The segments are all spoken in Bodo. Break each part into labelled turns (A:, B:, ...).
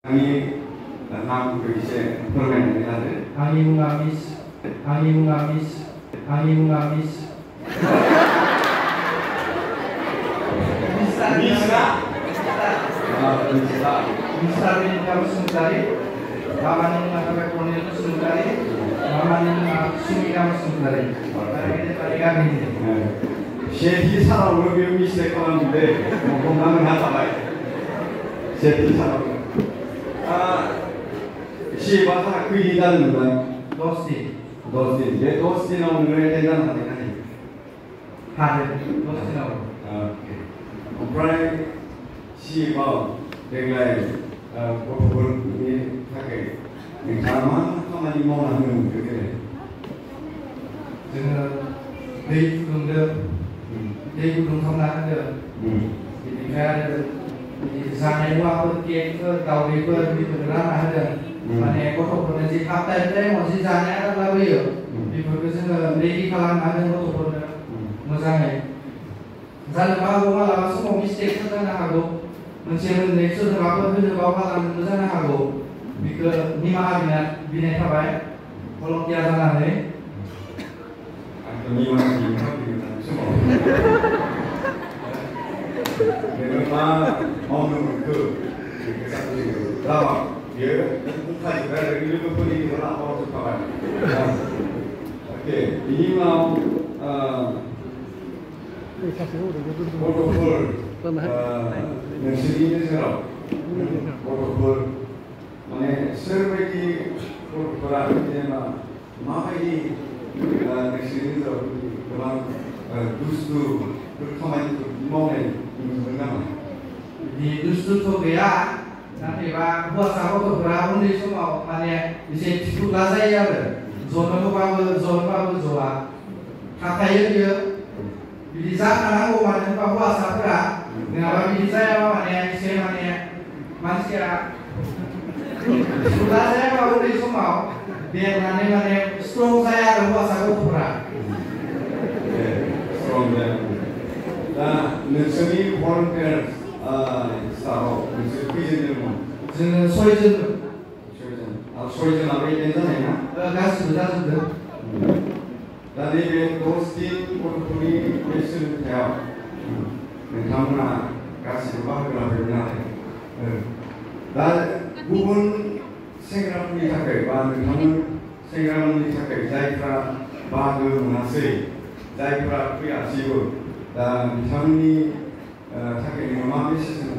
A: 아니 나하고 이제 그러면 내가들
B: 아니 뭉아미스 아니 뭉아미스 아니 뭉아미스
A: 미스나
B: Misalnya kamu sementari, mamanya mengatakan kau itu sementari, mamanya sumi kamu sementari. Karena ini tadi kami ini.
A: 셰티 사람으로 배우기 시작하는데 뭐 건강은 하다 봐요. 셰티 사람. 시바사 그 이다는 거야.
B: Dosti,
A: 내 도스티나 오늘 대단 하네.
B: hadir, dosti nawa.
A: 오프라인 시바 내가 보고는 하게 가만 가만히 뭐 하는 그게
B: Dengan dari gunung Thomna ada, di negara di sana itu apa tiap ke tahun itu di negara ada. Mana kota provinsi Kapten itu masih sana ada lagi ya. Di provinsi dari kalangan ada kota provinsi, misalnya. Misalnya kalau malah semua mistake itu kan aku. Mencari next itu apa itu bawa kan misalnya aku. Bika lima bina apa ya? Kalau dia sana ni.
A: lima semua. Memang orang itu lama dia bukan berada di luar pun ini orang orang tu kawan. Okey, ini mau protokol nasi sekarang. Protokol mana serba protokol ini mana ini nasi itu orang dustu berkawan mau ni
B: Di dustu tu gaya, nanti bah buat sama tu berapa ni semua mana bisa cukup lazai ya ber. Zona tu apa zona, kakak dia, di sana aku mana tu buat sama dengan apa di saya mana saya mana manusia. Cukup lazai apa ni semua, dia mana strong saya buat sama tu berapa.
A: Strong dia. 나 능선이 volunteer 스타로 능선 피즈는 뭐
B: 저는 소리전
A: 소리전 앞에 괜찮아요?
B: 가스도
A: 나는 이제 도스틴 포르투리 베이스는 돼요. 너무나 가스도 막으라 그러나 나 부분 생각하는 자체 반응하는 생각하는 자체 자이프라 반응하세요. 자이프라 프리아시고 dan kami takkan memahami sesuatu.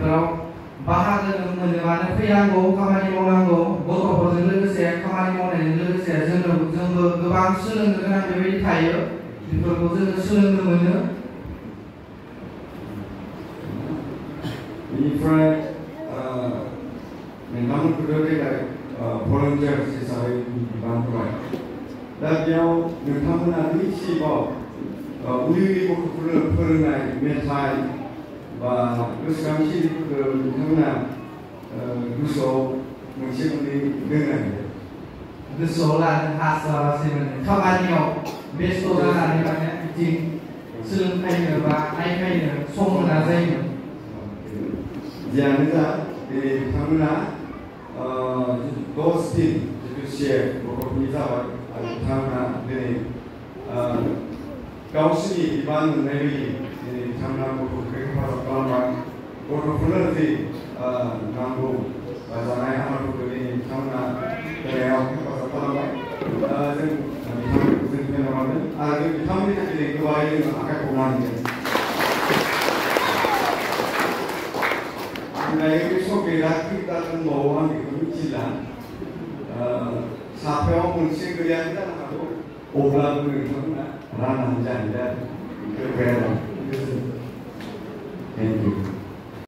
B: Kalau bahagia menerima yang kamari menganggo, bodoh bodoh legasi kamari mengenai legasi jenggo gebang sulen dengan berbeda kaya, itu bodoh sulen dengan
A: ini friend, memang berdekat volunteer sesuai bantuan. Dapat nuntamun ada siapa 우리 보고 부르는 메타이 와 그것이 그 nuntamun 루소 무시문이 되는
B: Kesolan khas sebenarnya. Kawannya besto orang ada jing selum kaya ba, kaya song nazainya.
A: Jangan ini kamera dostin itu share buku bisa kamera ini kausini iban nevi ini kamera buku kerja kalau buku fuller di nampu bazarnya hamil buku ini kamera terlihat kalau jadi ada kamera jadi dua ini agak kurang ni. Naik sokerat kita mau ambil cilan, sampai orang mesti kerja kita nak olah pun, rana jangan kerja. Thank you.